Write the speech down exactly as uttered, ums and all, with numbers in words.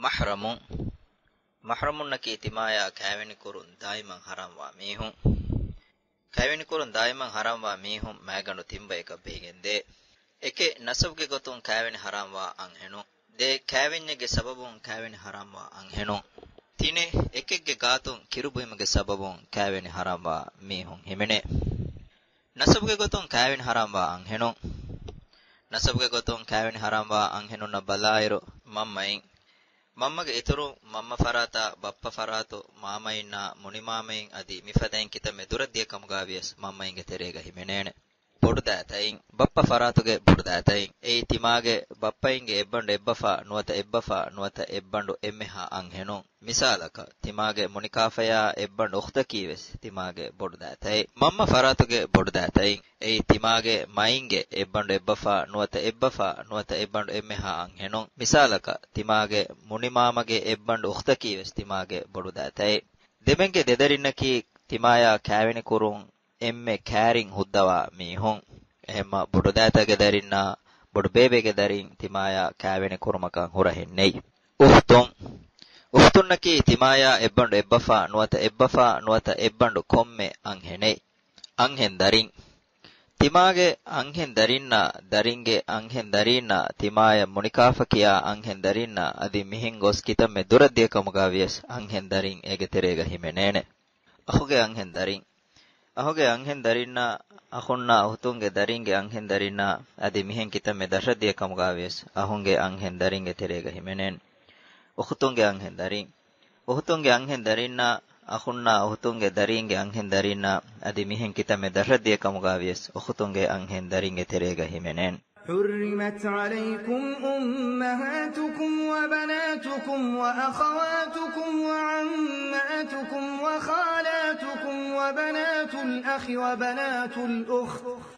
މަޙްރަމުން. މަޙްރަމުންނަކީ ތިމާޔާ ކާވެނިކުރުން ދާއިމަށް ޙަރާމްވާ މީހުން. ކާވެނިކުރުން ދާއިމަށް ޙަރާމްވާ މީހުން މައިގަނޑު ތިން ބަޔަކަށް ބެހިގެންދޭ. އެކެއް، ނަސަބުގެ ގޮތުން ކާވެނި ޙަރާމްވާ އަންހެނުން. ދޭ، ކާވެންޏެއްގެ ސަބަބުން ކާވެނި ޙަރާމްވާ އަންހެނުން. ތިނެއް، އެކެއްގެ ގާތުން ކިރުބުއިމުގެ ސަބަބުން ކާވެނި ޙަރާމްވާ މީހުން ހިމެނޭ. ނަސަބުގެ ގޮތުން ކާވެނި ޙަރާމްވާ އަންހެނުން. ނަސަބުގެ ގޮތުން ކާވެނި ޙަރާމްވާ އަންހެނުންނަށް ބަލާއިރު، މަންމައިން. މަންމަގެ އިތުރުން، މަންމަ ފަރާތާ، ބައްޕަ ފަރާތު، މާމައިންނާ، މުނިމާމައިން އަދި މިފަދައިން ކިތަންމެ ދުރަށް ދިޔަ ކަމުގާ ވިޔަސް މަންމައިންގެ ތެރޭގަ ހިމެނޭނެ. ބޮޑުދައިތައިން، ބައްޕަ ފަރާތުގެ ބޮޑުދައިތައިން. އެއީ ތިމާގެ ބައްޕައިންގެ އެއްބަނޑު އެއްބަފާ ނުވަތަ އެއްބަފާ ނުވަތަ އެއްބަނޑު އެންމެހާ އަންހެނުން. މިސާލަކަށް، ތިމާގެ މުނިކާފަޔާ އެއްބަނޑު އުޚްތަކީ ވެސް ތިމާގެ ބޮޑުދައިތައެއް. މަންމަ ފަރާތުގެ ބޮޑުދައިތައިން. އެއީ ތިމާގެ މައިންގެ އެއްބަނޑު އެއްބަފާ ނުވަތަ އެއްބަފާ ނުވަތަ އެއްބަނޑު އެންމެހާ އަންހެނުން. މިސާލަކަށް، ތިމާގެ މުނިމާމަގެ އެއްބަނޑު އުޚްތަކީ ވެސް ތިމާގެ ބޮޑުދައިތައެއް. ދެމެންގެ ދެދަރިންނަކީ ތިމާޔާ ކާވެނިކުރުން އެންމެ ކާރިން ހުއްދަވާ މީހުން. އެހެންމަ ބޮޑުދައިތަގެ ދަރިންނާ ބޮޑުބޭބެގެ ދަރިން ތިމާޔާ ކާވެނި ކުރުމަކަށް ހުރަހެއް ނެތް. އުޚްތުން. އުޚްތުންނަކީ ތިމާޔާ އެއްބަނޑު އެއްބަފާ ނުވަތަ އެއްބަފާ ނުވަތަ އެއްބަނޑު ކޮންމެ އަންހެނެއް. އަންހެން ދަރިން. ތިމާގެ އަންހެން ދަރިންނާ، ދަރިންގެ އަންހެން ދަރީންނާ، ތިމާޔަށް މުނިކާފަ ކިޔާ އަންހެން ދަރީންނާ އަދި މިހެން ގޮސް ކިތަންމެ ދުރަށް ދިޔަ ކަމުގާ ވިޔަސް އަންހެން ދަރިން އޭގެ ތެރޭގަ ހިމެނޭނެ. އަޚުގެ އަންހެން ދަރިން. އަޚުގެ އަންހެން ދަރިންނާ، އަޚުންނާ އުޚްތުންގެ ދަރީންގެ އަންހެން ދަރިންނާ އަދި މިހެން ކިތަންމެ ދަށަށް ދިޔަ ކަމުގާ ވިޔަސް އަޚުންގެ އަންހެން ދަރިންގެ ތެރޭގަ ހިމެނޭނެ. އުޚްތުންގެ އަންހެން ދަރިން. އުޚްތުންގެ އަންހެން ދަރީންނާ، އަޚުންނާ އުޚްތުންގެ ދަރީންގެ އަންހެން ދަރީންނާ އަދި މިހެން ކިތަންމެ ދަށަށް ދިޔަ ކަމުގާ ވިޔަސް އުޚްތުންގެ އަންހެން ދަރިންގެ ތެރޭގަ ހިމެނޭނެ. حرمت عليكم أمهاتكم وبناتكم وأخواتكم وعماتكم وخالاتكم وبنات الأخ وبنات الأخت